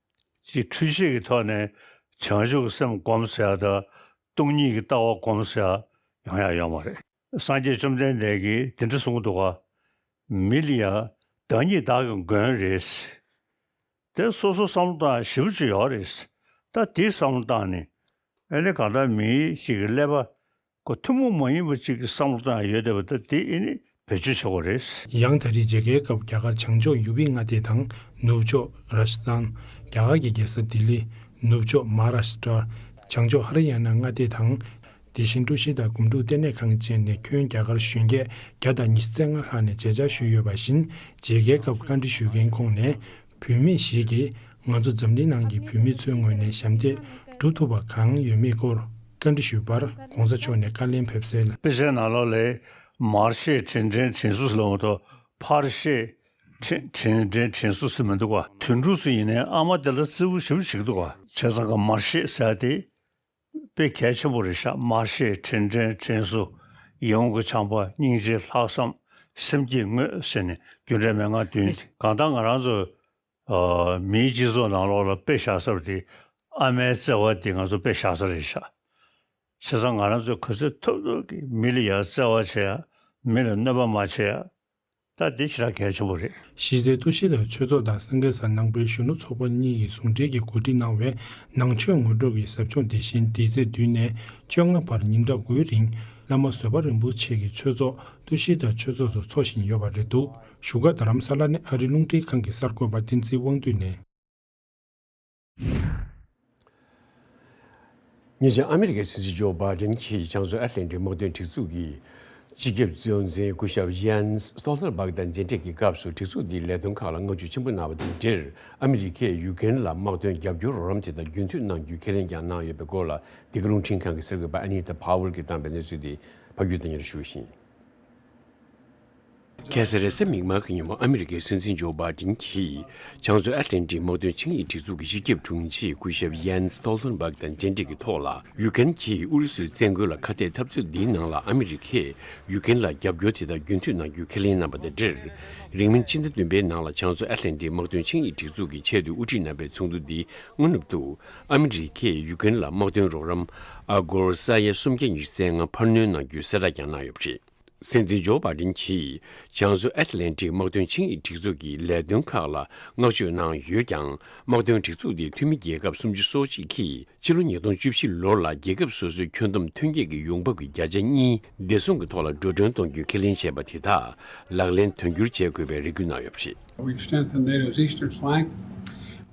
ཅིག་འཕྲུལ་ཆས་ཀྱི་ཐོག་ནས་བྱང་ཆུབ་ཀྱི་སེམས་སྒོམ་ཟེར་ཡ་དང་སྟོང་ཉིད་ཀྱི་ལྟ་བ་སྒོམ་ཟེར་ཡ་ཡོང་ཡ་ཡོད་མ་རེད། སངས་རྒྱས་བཅོམ་ལྡན་འདས་ཀྱིས་དེ་འདྲ་གསུང་གི་འདུག་ག་མི་ལ་ཡ་བདག་ཉིད་བདག་གི་མགོན་རེད། དེ་སོ་སོ་བསམ་བློ་བཏང་ཞེ་པོ་ཅིག་ཡོད་རེད། ད་དེའི་བསམ་བློ་བཏང་ནས་ཨེ་ནི་གང་ལྟར་མི་ཞིག་གི་ཀླད་པ་ཁོ་ཐུན་མོང་མ་ཡིན་པ་ཅིག་གི་བསམ་བློ་བཏང་ཡ་ཡོད་བསྡད་པ་ད་དེ་ཨེ་ནི་བེད་སྤྱོད་བྱེད་དགོས་རེད། ཡང་ད་རེས་མཇལ་ཁའི་སྐབས་རྒྱ་གར་བྱང་ཕྱོགས་ཡུ་པི་མངའ་སྡེ་དང་ནུབ་ཕྱོགས་རཱ་ཇ་སི་ཐན། རྒྱ་གར་གྱི་རྒྱལ་ས་ལྡི་ལི། ནུབ་ཕྱོགས་མ་ཧཱ་རཱ་ཤི་ཏྲ། བྱང་ཕྱོགས་ཧ་རི་ཡ་ན་མངའ་སྡེ་དང་། དེ་བཞིན་ཀྲུའུ་ཞི་དང་སྒོམ་སྒྲུབ་ལྟེ་གནས་ཁང་བཅས་ནས་ཁྱོན་རྒྱ་གར་གཞོན་སྐྱེས་བརྒྱ་དང་ཉི་ཤུ་རྩ་ལྔ་ལྷག་ནས་མཇལ་བཅར་ཞུས་ཡོད་པ་བཞིན། མཇལ་ཁའི་སྐབས་བཀའ་འདྲི་ཞུ་མཁན་ཁོངས་ནས་བུད་མེད་ཞིག་གིས་ང་ཚོ་འཛམ་གླིང་ནང་གི་བུད་མེད་ཚོའི་ངོས་ནས་ཞབས་འདེགས་སྒྲུབ་ཐུབ་པ་གང་ཡོད་མེད་སྐོར་བཀའ་འདྲི་ཞུས་པར་༸གོང་ས་མཆོག་ནས་བཀའ་ལན་ཕེབས་གསལ། དཔེ་ཆའི་ནང་ལོགས་ལ་མར་ཤེས་དྲིན་དྲན་དྲིན་གཟོ་ཟེར་ལབ་མ་གཏོགས་ཕར་ཤེས་དྲིན་དྲིན་དྲན་དྲིན་གཟོ་ཟེར་མི་འདུག་ག་དུད་འགྲོ་ཚོ་ཡིན་ནའི་ཨ་མ་དེ་ལ་བརྩི་བ་ཞེ་པོ་བྱེད་ཀྱི་འདུག་ག་བྱས་ཙང་ག་མར་ཤེས་ཟེར་ཡ་དེ། དཔེ་གལ་ཆེན་པོ་རེད་ཤག་མར་ཤེས་དྲིན་དྲན་དྲིན་གཟོ། ཡིད་འོང་གི་བྱམས་པ། སྙིང་རྗེ། ལྷག་བསམ། སེམས་བསྐྱེད། དངོས་ཟེར་ནས་རྒྱུ་འབྲས་མན་ངག་བདུན་དེ། གང་ལྟར་ང་རང་ཚོ་ཨ། མིའི་སྤྱི་ཚོགས་ནང་ལོགས་ལ་དཔེ་བཞག་ས་དེ་ཨ་མའི་བརྩེ་བ་དེ་ང་ཚོ་དཔེ་བཞག་ས་རེད་ཤག་བྱས་ཙང་ང་རང་ཚོས་ག་ཚོད་ཐུབ་ཐུབ་ཀྱིས་མི་ལ་ཡ་བརྩེ་བ་བྱེད་ཡ། མི་ལ་གནོད་པ་མ་བྱེད་ཡ། ད་འདི་ཞེ་དྲག་གལ་ཆེན་པོ་རེད། གཞི་རྩའི་ཏུའུ་ཤི་ད་ཆོས་ཚོགས་དང་སན་གེ་ས་ནང་པའི་གཞོན་ནུ་ཚོགས་པ་གཉིས་ཀྱིས་ཟུང་འབྲེལ་གྱིས་གོ་སྒྲིག་གནང་བའི་ནང་ཆོས་ངོ་སྤྲོད་ཀྱི་ཟབ་སྦྱོང་དེ་བཞིན་འདིའི་ཚེས་བདུན་ནས་བཅོ་ལྔ་བར་ཉིན་གྲངས་དགུའི་རིང་བླ་མ་བཟོད་པ་རིན་པོ་ཆེ་གི་ཆོས་ཚོགས་ཏུའུ་ཤི་ད་ཆོས་ཚོགས་སུ་འཚོགས་བཞིན་ཡོད་པ་རེད་འདུག་བཞུགས་སྒར་རྡ་རམ་ས་ལ་ནས་ཨ་རིའི་རླུང་འཕྲིན་ཁང་གི་གསར་འགོད་པ་བསྟན་འཛིན་དབང་འདུས་ནས། ཉེ་ཆར་ཨ་མི་རི་ཀའི་སྲིད་འཛིན་ཇོ་བྷའི་ཌེན་གྱིས་བྱང་མཚོ་ཨེཊ་ལན་ཊིག་དམག་དོན་སྒྲིག་འཛུགས་ཀྱི་སྤྱི་ཁྱབ་གཙོ་འཛིན་སྐུ་ཞབས་ཡན་སི་སྟོལ་ཐན་བྷག་དང་མཇལ་འཕྲད་ཀྱི་སྐབས་སུ། སྒྲིག་འཛུགས་འདིའི་ལས་དོན་ཁག་ལ་བསྔགས་བརྗོད་ཆེན་པོ་གནང་བ་དང་འབྲེལ། ཨ་མི་རི་ཀས་ཡུ་ཀེ་རེན་ལ་དམག་དོན་རྒྱབ་སྐྱོར་རོགས་རམ་དེ་དག་རྒྱུན་མཐུད་གནང་རྒྱུའི་ཁས་ལེན་ཀྱང་གནང་ཡོད་པའི་སྐོར་ལ། འདི་ག་རླུང་འཕྲིན་ཁང་གི་གསར་འགོད་པ་ཨ་ནི་ཏཱ་ཕཱ་ཝེལ་གྱིས་བཏང་པའི་གནས་ཚུལ་དེ་ཕ་གིར་བསྟན་ཉེར་ཞུ་བཞིན། ཁ་སང་རེས་གཟའ་མིག་དམར་གྱི་ཉིན་མོ་ཨ་མི་རི་ཀའི་སྲིད་འཛིན་ཇོ་བྷའི་ཌེན་གྱིས་བྱང་མཚོ་ཨེཊ་ལན་ཊིག་དམག་དོན་ཆིངས་ཡིག་སྒྲིག་འཛུགས་ཀྱི་སྤྱི་ཁྱབ་དྲུང་ཆེ་སྐུ་ཞབས་ཡན་སི་སྟོལ་ཐན་བྷག་དང་མཇལ་འཕྲད་ཀྱི་ཐོག་ལ། ཡུ་ཀེ་རེན་གྱིས་ཨུ་རུ་སུའི་བཙན་རྒོལ་ལ་ཁ་གཏད་འཐབ་རྩོད་འདིའི་ནང་ལ་ཨ་མི་རི་ཀས་ཡུ་ཀེ་རེན་ལ་རྒྱབ་སྐྱོར་དེ་དག་རྒྱུན་མཐུད་གནང་རྒྱུའི་ཁས་ལེན་གནང་བ་དང་འབྲེལ། རིང་མིན་ཕྱི་ཟླ་བདུན་པའི་ནང་ལ་བྱང་མཚོ་ཨེཊ་ལན་ཊིག་དམག་དོན་ཆིངས་ཡིག་སྒྲིག་འཛུགས་ཀྱི་ཆེས་མཐོའི་དབུ་ཁྲིད་རྣམ་པའི་ཚོགས་འདུ་འདིའི་སྔ་ནུབ་ཏུ། ཨ་མི་རི་ཀས་ཡུ་ཀེ་རེན་ལ་དམག་དོན་རོགས་རམ་ཨ་སྒོར་ས་ཡ་སུམ་བརྒྱ་ཉི་ཤུ་རྩ་ལྔ་འཕར་སྣོན་གནང་རྒྱུའི་གསལ་བསྒྲགས་ཀྱང་གནང་ཡོད་པ་རེད། སྲིད་འཛིན་ཇོ་བྷའི་ཌེན་གྱིས་བྱང་མཚོ་ཨེཊ་ལན་ཊིག་དམག་དོན་ཆིངས་ཡིག་སྒྲིག་འཛུགས་ཀྱི་ལས་དོན་ཁག་ལ་བསྔགས་བརྗོད་གནང་ཡོད་ཀྱང་། དམག་དོན་སྒྲིག་འཛུགས་དེ་འཐུས་མི་རྒྱལ་ཁབ་སུམ་ཅུ་སོ་གཅིག་གིས་ཕྱི་ལོ་ཉིས་སྟོང་བཅུ་བཞི་ལོར་ལ་རྒྱལ་ཁབ་སོ་སོའི་ཁྱོན་བསྡོམས་ཐོན་སྐྱེད་ཀྱི་ཡོང་འབབ་ཀྱི་བརྒྱ་ཆ་གཉིས་བདེ་སྲུང་གི་ཐོག་ལ་འགྲོ་གྲོན་གཏོང་རྒྱུའི་ཁས་ལེན་བྱས་པ་དེ་དག་ལག་ལེན་དོན་འཁྱོལ་བྱེད་དགོས་པའི་རེ་སྐུལ་གནང་ཡོད་པ་རེད། We've strengthened NATO's eastern flank.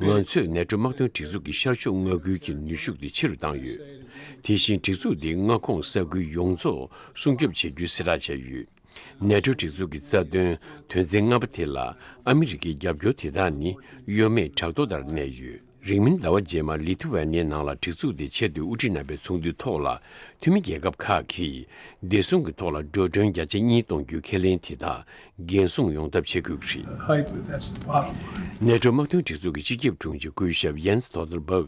ང་ཚོས་ནེ་ཊོ་དམག་དོན་སྒྲིག་འཛུགས་ཀྱི་ཤར་ཕྱོགས་མངའ་ཁུལ་གྱི་ནུས་ཤུགས་དེ་ཆེ་རུ་བཏང་ཡོད། དེ་བཞིན་སྒྲིག་འཛུགས་འདིའི་མངའ་ཁོངས་ས་ཁུལ་ཡོངས་རྫོགས་སྲུང་སྐྱོབ་བྱེད་རྒྱུའི་གསལ་བསྒྲགས་བྱས་ཡོད། ནེ་ཊོ་སྒྲིག་འཛུགས་ཀྱི་རྩ་དོན་དོན་ཚན་ལྔ་པ་དེ་ལ་ཨ་མི་རི་ཀའི་རྒྱབ་སྐྱོར་དེ་དག་ནི་གཡོ་མེད་བྲག་རྡོ་ལྟར་གནས་ཡོད། རིང་མིན་ཟླ་བ་རྗེས་མར་ལི་ཐུ་ཝེ་ནི་ཡའི་ནང་ལ་སྒྲིག་འཛུགས་དེའི་ཆེས་མཐོའི་དབུ་ཁྲིད་རྣམ་པའི་ཚོགས་འདུའི་ཐོག་ལ། འཐུས་མི་རྒྱལ་ཁབ་ཁག་གིས་བདེ་སྲུང་གི་ཐོག་ལ་འགྲོ་གྲོན་བརྒྱ་ཆ་གཉིས་གཏོང་རྒྱུའི་ཁས་ལེན་དེ་དག་འགན་སྲུང་ཡོང་ཐབས་བྱེད་དགོས་ཀྱི་རེད། Hope that's the bottom line. ནེ་ཊོ་དམག་དོན་སྒྲིག་འཛུགས་ཀྱི་སྤྱི་ཁྱབ་དྲུང་ཆེ་སྐུ་ཞབས་ཡན་སི་སྟོལ་ཐན་བྷག་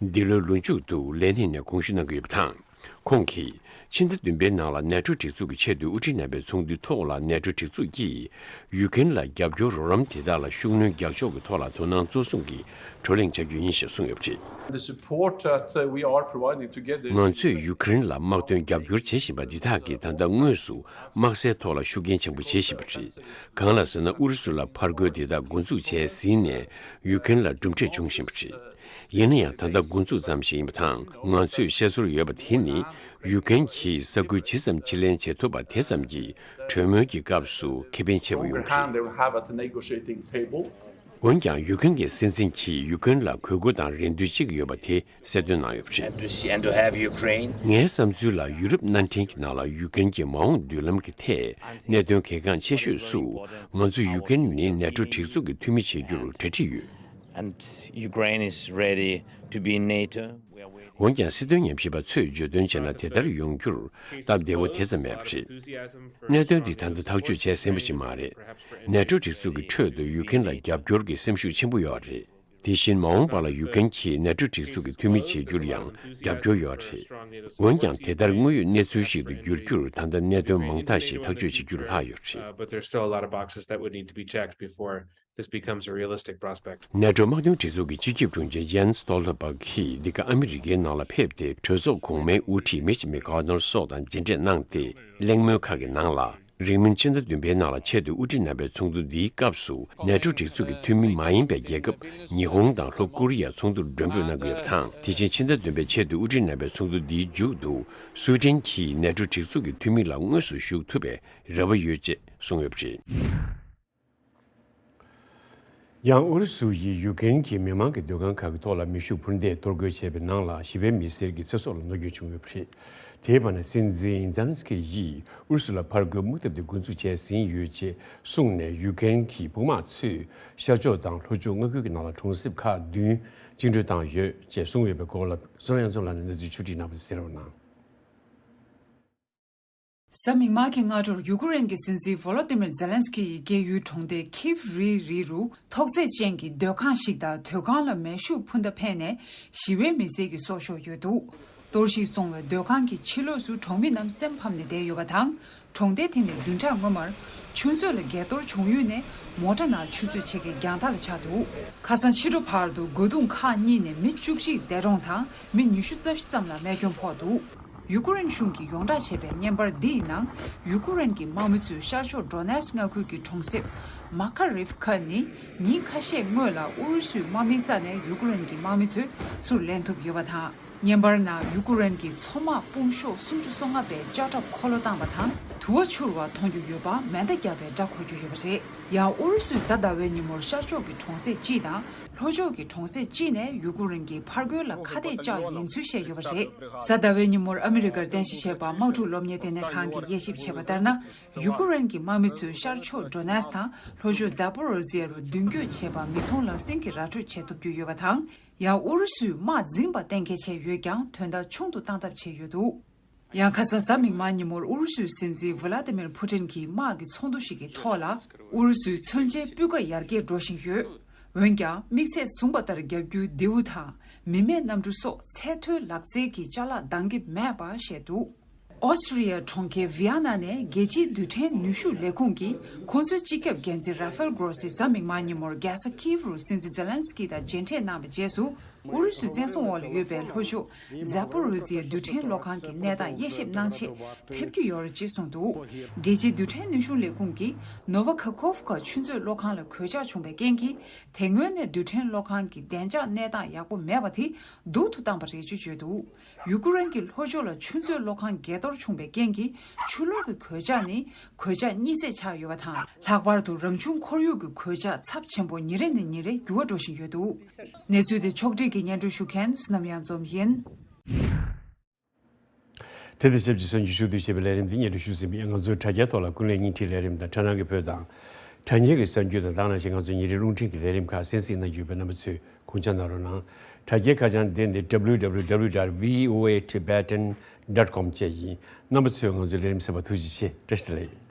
འདི་ལོའི་ལོ་མཇུག་ཏུ་ལས་གནས་ནས་དགོངས་ཞུ་གནང་གི་ཡོད་པ་དང་། ཁོང་གིས་ ཕྱི་ཟླ་བདུན་པའི་ནང་ལ་ནེ་ཊོ་སྒྲིག་འཛུགས་ཀྱི་ཆེས་མཐོའི་དབུ་ཁྲིད་རྣམ་པའི་ཚོགས་འདུའི་ཐོག་ལ་ནེ་ཊོ་སྒྲིག་འཛུགས་ཀྱིས་ཡུ་ཀེ་རེན་ལ་རྒྱབ་སྐྱོར་རོགས་རམ་དེ་དག་ལ་ཤུགས་སྣོན་རྒྱག་ཕྱོགས་ཀྱི་ཐོག་ལ་དོ་སྣང་གཙོ་བཟུང་གིས་བགྲོ་གླེང་བྱ་རྒྱུ་ཡིན་ཞེས་གསུངས་ཡོད་པ་རེད། The support that uh, we are providing together. ང་ཚོས་ཡུ་ཀེ་རེན་ལ་དམག་དོན་རྒྱབ་སྐྱོར་བྱེད་བཞིན་པ་འདི་དག་གིས་ད་ལྟ་དངོས་སུ་དམག་སའི་ཐོག་ལ་ཤུགས་རྐྱེན་ཆེན་པོ་བྱེད་བཞིན་པ་རེད། གང་ལ་ཟེར་ན་ཨུ་རུ་སུ་ལ་ཕར་རྒོལ་འདི་དག་འགོ་འཛུགས་བྱས་ཟིན་ནས་ཡུ་ཀེ་རེན་ལ་གྲུབ་འབྲས་བྱུང་བཞིན་པ་རེད། ཡིན་ན་ཡང་ད་ལྟ་འགོ་འཛུགས་ཙམ་ཞིག་ཡིན་པ་དང་། ང་ཚོས་བཤད་སྲོལ་ཡོད་པ་དེ་ནི་ཡུ་ཀེ་རེན་གྱིས་ས་ཁུལ་ཇི་ཙམ་ཕྱིར་ལེན་བྱེད་ཐུབ་པ་དེ་ཙམ་གྱིས་གྲོས་མོལ་གྱི་སྐབས་སུ་ཁེ་ཕན་ཆེ་བ་ཡོང་གི་རེད། They will have at the negotiating table. འོན་ཀྱང་ཡུ་ཀེ་རེན་གྱི་སྲིད་འཛིན་གྱིས་ཡུ་ཀེ་རེན་ལ་གུས་བཀུར་དང་རེ་འདུན་བྱེད་ཀྱི་ཡོད་པ་དེ་གསལ་སྟོན་གནང་ཡོད་པ་རེད། And to see, and to have Ukraine. ངའི་བསམ་ཚུལ་ལ་ཡུ་རོབ་མནའ་འབྲེལ་གྱི་ནང་ལ་ཡུ་ཀེ་རེན་གྱི་མ་འོངས་མདུན་ལམ་གྱི་ཐད་གནད་དོན་གལ་འགངས་ཆེ་ཤོས་སུ་ང་ཚོ་ཡུ་ཀེ་རེན་ནི་ནེ་ཊོ་སྒྲིག་འཛུགས་ཀྱི་འཐུས་མི་བྱེད་རྒྱུར་གྲ་སྒྲིག་ཡོད། And Ukraine is ready to be in NATO. འོན་ཀྱང་སྲིད་དོན་ཉམས་ཞིབ་པ་ཚོས་བརྗོད་དོན་བྱས་ན་དེ་ལྟར་ཡོང་རྒྱུར་སྟབས་བདེ་བོ་དེ་ཙམ་མེད་པ་རེད། གནད་དོན་འདི་ད་ལྟ་ཐག་གཅོད་བྱས་ཟིན་པ་ཞིག་མ་རེད། ནེ་ཊོ་སྒྲིག་འཛུགས་ཀྱི་ཁྲོད་དུ་ཡུ་ཀེ་རེན་ལ་རྒྱབ་སྐྱོར་གྱི་སེམས་ཤུགས་ཆེན་པོ་ཡོད་རེད། དེ་བཞིན་མ་འོངས་པ་ལ་ཡུ་ཀེ་རེན་གྱིས་ནེ་ཊོ་སྒྲིག་འཛུགས་ཀྱི་འཐུས་མི་བྱེད་རྒྱུར་ཡང་རྒྱབ་སྐྱོར་ཡོད་རེད། འོན་ཀྱང་དེ་ལྟར་དངོས་ཡོད་གནས་ཚུལ་ཞིག་ཏུ་འགྱུར་རྒྱུར་ད་ལྟ་གནད་དོན་མང་དག་ཞིག་ཐག་གཅོད་བྱེད་རྒྱུར་ལྷག་ཡོད་རེད། Uh, but there's still a lot of boxes that would need to be checked before this becomes a realistic prospect. ནེ་ཊོ་དམག་དོན་སྒྲིག་འཛུགས་ཀྱི་སྤྱི་ཁྱབ་དྲུང་ཆེ་ཇན་སྟོལ་ཐེན་པག་གིས་འདི་ག་ཨ་མི་རི་ཀའི་ནང་ལ་ཕེབས་ཏེ་གྲོས་ཚོགས་གོང་མའི་དབུ་ཁྲིད་མིཆ་མེ་ཀོ་ནེལ་སོགས་དང་མཇལ་འཕྲད་གནང་སྟེ། གླེང་མོལ་ཁག་གི་ནང་ལ། རིང་མིན་ཕྱི་ཟླ་བདུན་པའི་ནང་ལ་ཆེས་མཐོའི་དབུ་ཁྲིད་རྣམ་པའི་ཚོགས་འདུ་འདིའི་སྐབས་སུ་ནེ་ཊོ་སྒྲིག་འཛུགས་ཀྱི་འཐུས་མི་མ་ཡིན་པའི་རྒྱལ་ཁབ་ཉི་ཧོང་དང་ལྷོ་ཀོ་རི་ཡ་ཚོགས་འདུར་མགྲོན་འབོད་གནང་གི་ཡོད་པ་དང་། དེ་བཞིན་ཕྱི་ཟླ་བདུན་པའི་ཆེས་མཐོའི་དབུ་ཁྲིད་རྣམ་པའི་ཚོགས་འདུ་འདིའི་མཇུག་ཏུ་སུའེ་ཏེན་གྱིས་ནེ་ཊོ་སྒྲིག་འཛུགས་ཀྱི་འཐུས་མི་ལ་དངོས་སུ་ཞུགས་ཐུབ་པའི་རེ་བ་ཡོད་ཅེས་གསུངས་ཡོད་པ་རེད། ཡང་ཨུ་རུ་སུ་ཡིས་ཡུ་ཀེ་རེན་གྱི་མི་མང་གི་སྡོད་ཁང་ཁག་གི་ཐོག་ལ་མེ་ཤུགས་འཕུར་མདེལ་གཏོར་རྒོལ་བྱས་པའི་ནང་ལ་ཞི་བའི་མི་སེར་གྱི་ཚེ་སྲོག་ལ་གནོད་སྐྱོན་བྱུང་ཡོད་པ་རེད། དེའི་བར་ན་སྲིད་འཛིན་ཛེ་ལན་སི་ཀི་ཡིས་ཨུ་རུ་སུ་ལ་ཕར་རྒོལ་དམག་འཐབ་དེ་འགོ་འཛུགས་བྱས་ཟིན་ཡོད་ཅེས་གསུངས་ནས། ཡུ་ཀེ་རེན་གྱི་དཔུང་དམག་ཚོས་ཤར་ཕྱོགས་དང་ལྷོ་ཕྱོགས་མངའ་ཁུལ་གྱི་ནང་ལ་གྲོང་གསེབ་ཁག་བདུན་བཅིངས་འགྲོལ་བཏང་ཡོད་ཅེས་གསུངས་ཡོད་པའི་སྐོར་ལ་བསོད་ནམས་དབྱངས་འཛོམས་ལགས་ནས་གནས་ཚུལ་ཕྱོགས་སྒྲིག་གནང་བ་གསན་རོགས་གནང་། གཟའ་མིག་དམར་གྱི་སྔ་དྲོར་ཡུ་ཀེ་རེན་གྱི་སྲིད་འཛིན་ཝོ་ལོ་ཏི་མིར་ཛེ་ལན་སི་ཀི་ཡི་སྐྱེས་ཡུལ་གྲོང་སྡེ་ཁིབ་རི་རི་རུ་ཐོག་བརྩེགས་ཅན་གྱི་སྡོད་ཁང་ཞིག་དང་སྡོད་ཁང་ལ་མེ་ཤུགས་འཕུར་མདའ་འཕེན་ནས་ཞི་བའི་མི་སེར་གྱི་སྲོག་ཤོར་ཡོད་འདུག་གཏོར་བཤིག་སོང་བའི་སྡོད་ཁང་གི་ཕྱི་ལོགས་སུ་གྲོང་མི་རྣམས་སེམས་ཕམ་ནས་བསྡད་ཡོད་པ་དང་། གྲོང་སྡེ་དེ་ནི་བདུན་ཕྲག་སྔོན་མར་ཆུ་མཛོད་ལ་འགས་གཏོར་བྱུང་ཡུལ་ནས་མོ་ཊ་ནང་ཆུ་མཛོད་ཆེ་ཁའི་རྒྱང་ཐག་ལ་ཆགས་འདུག་ཁ་སང་ཕྱི་དྲོ་བར་དུ་སྒོ་བརྡུང་ཁག་གཉིས་ནས་མི་བཅུ་གཅིག་འདས་གྲོངས་དང་མི་ཉི་ཤུ་རྩ་བཞི་ཙམ་ལ་རྨས་སྐྱོན་ཕོག་འདུག་ཡུ་ཀེ་རེན་གཞུང་གིས་ཡོངས་བསྒྲགས་བྱས་པའི་བརྙན་པར་འདིའི་ནང་ཡུ་ཀེ་རེན་གྱི་དམག་མི་ཚོས་ཤར་ཕྱོགས་ཌོ་ནེ་སི་མངའ་ཁུལ་གྱི་གྲོང་གསེབ་མ་ཁ་རིབ་ཁ་ནི་ཉིན་ཁ་ཤས་སྔོན་ལ་ཨུ་རུ་སུའི་དམག་མིའི་ས་ནས་ཡུ་ཀེ་རེན་གྱི་དམག་མི་ཚོས་ཚུར་ལེན་ཐུབ་ཡོད་པ་དང་། བརྙན་པར་ནང་ཡུ་ཀེ་རེན་གྱི་མཚོ་དམག་དཔུང་ཤོག་སུམ་ཅུ་སོ་ལྔ་པས་ལྕགས་ཁྲབ་འཁོར་ལོ་བཏང་བ་དང་དུ་བ་འཕྱུར་བ་མཐོང་རྒྱུ་ཡོད་པ་མེ་མདའ་བརྒྱབ་པའི་སྒྲ་གོ་རྒྱུ་ཡོད་པ་རེད། ཡང་ཨུ་རུ་སུས་གཟའ་ཟླ་བའི་ཉིན་མོར་ཤར་ཕྱོགས་ཀྱི་གྲོང་གསེབ་གཅིག་དང་ལྷོ་ཕྱོགས་ཀྱི་གྲོང་གསེབ་གཅིག་ནས་ཡུ་ཀེ་རེན་གྱིས་ཕར་རྒོལ་ལ་ཁ་གཏད་བཅག་ཡིན་ཚུལ་བཤད་ཡོད་པ་རེད། གཟའ་ཟླ་བའི་ཉིན་མོར་ཨ་མི་རི་ཀར་རྟེན་གཞི་བྱས་པ་དམག་འཁྲུག་སློབ་གཉེར་ལྟེ་གནས་ཁང་གིས་དབྱེ་ཞིབ་བྱས་པ་ལྟར་ན། ཡུ་ཀེ་རེན་གྱི་དམག་མི་ཚོས་ཤར་ཕྱོགས་ཌོ་ནེ་སི་དང་ལྷོ་ཕྱོགས་ཛ་པོ་རོ་ཟི་ཡ་རུ་མདུན་སྐྱོད་བྱས་པ་མིག་མཐོང་ལག་ཟིན་གྱིས་ར་སྤྲོད་བྱེད་ཐུབ་རྒྱུ་ཡོད་པ་དང་། ཡང་ཨུ་རུ་སུས་དམག་འཛིངས་པ་གཏན་འཁེལ་བྱས་ཡོད་ཀྱང་དོན་དག་ཆུང་དུ་བཏང་ཐབས་བྱས་ཡོད་འདུག་ཡང་ཁ་སང་གཟའ་མིག་དམར་ཉིན་མོར་ཨུ་རུ་སུའི་སྲིད་འཛིན་ཝི་ལ་ཏི་མིར་ཕུ་ཏིན་གྱིས་དམག་གི་ཚོགས་འདུ་ཞིག་གི་ཐོག་ལ་ཨུ་རུ་སུའི་མཚོན་ཆའི་སྤུས་ཀ་ཡར་རྒྱས་འགྲོ་བཞིན་ཡོད། འོན་ཀྱང་དམིགས་ཚད་བཟུང་པ་ལྟར་རྒྱག་རྒྱུའི་མདེའུ་དང་མི་མེད་གནམ་གྲུ་སོགས་ཚད་མཐོའི་ལག་རྩལ་གྱི་ཅ་ལག་འདང་གི་མེད་པ་བཤད་འདུག་ཨོ་སི་ཀྲི་ཡའི་གྲོང་ཁྱེར་ཝི་ཡ་ན་ནས་རྒྱལ་སྤྱིའི་རྡུལ་ཕྲན་ནུས་ཤུགས་ལས་ཁུངས་ཀྱིས་ཁོང་ཚོའི་སྤྱི་ཁྱབ་འགན་འཛིན་ར་ཧྥེལ་གྷོ་སི་གཟའ་མིག་དམར་ཉིན་མོར་རྒྱལ་ས་ཀིབ་རུ་སྲིད་འཛིན་ཛེ་ལན་སི་ཀི་དང་མཇལ་འཕྲད་གནང་བའི་རྗེས་སུ། ཨུ་རུ་སུའི་བཙན་བཟུང་འོག་ལ་ཡོད་པའི་ལྷོ་ཕྱོགས་ཛ་པོ་རུ་ཟི་ཡའི་རྡུལ་ཕྲན་གློག་ཁང་གི་གནས་སྟངས་དབྱེ་ཞིབ་གནང་ཆེད་ཕེབས་ཀྱི་ཡོད་རེད་ཅེས་གསུངས་འདུག་རྒྱལ་སྤྱིའི་རྡུལ་ཕྲན་ནུས་ཤུགས་ལས་ཁུངས་ཀྱིས་ནོ་ཝ་ཁ་ཁོབ་ཁ་ཆུ་མཛོད་གློག་ཁང་ལ་གོད་ཆག་བྱུང་བའི་རྐྱེན་གྱིས། དེ་སྔོན་ནས་རྡུལ་ཕྲན་གློག་ཁང་གི་བདེ་འཇགས་གནས་སྟངས་ཡག་པོ་མེད་པ་དེ་སྡུག་ཏུ་བཏང་བ་རེད་ཅེས་བརྗོད་འདུག་ཡུ་ཀེ་རེན་གྱི་ལྷོ་ཕྱོགས་ལ་ཆུ་མཛོད་གློག་ཁང་འགས་གཏོར་བྱུང་བའི་རྐྱེན་གྱིས་ཆུ་གློག་གི་གོད་ཆག་ནི་གོད་ཆག་གཉིས་བརྩེགས་ཆགས་ཡོད་པ་དང་། ལྷག་པར་དུ་རང་བྱུང་ཁོར་ཡུག་གི་གོད་ཆག་ཚབས་ཆེན་པོ་ཉིན་རེ་ནས་ཉིན་རེ་འགྱུར་བ་འགྲོ་བཞིན་ཡོད་འདུག་གནས་ཚུལ་དེ་ཕྱོགས་སྒྲིག་གིས་སྙན་སྒྲོན་ཞུ་མཁན་བསོད་ནམས་གཡང་འཛོམས་ཡིན། དེ་དང་ཆབས་ཅིག་གསར་འགྱུར་ཞུ་གཏུག་བྱེད་པའི་ལས་རིམ་འདི་སྙན་སྒྲོན་ཞུ་ཟིན་པ་ཡིན། ང་ཚོའི་དྲ་རྒྱའི་ཐོག་ལ་ཀུན་གླེང་བརྙན་འཕྲིན་ལས་རིམ་དང་། དྲ་སྣང་གི་བོད་དང་། དྲ་བརྙན་གྱི་གསར་འགྱུར་དང་། ལྟག་ན་ཞིག་ང་ཚོའི་ཉིན་རེའི་རླུང་འཕྲིན་གྱི་ལས་རིམ་ཁག་གསན་གཟིགས་གནང་རྒྱུ་ཡོད་པས་རྣམ་པ་ཚོས་དགོངས་འཇགས་གནང་རོགས་གནང་། དྲ་རྒྱའི་ཁ་བྱང་དེ་ནི་W W W dot V O A Tibetan dot com བཅས་ཡིན། རྣམ་པ་ཚོས་ང་ཚོའི་ལས་རིམ་གསན་པར་ཐུགས་རྗེ་ཆེ། བཀྲ་ཤིས་བདེ་ལེགས།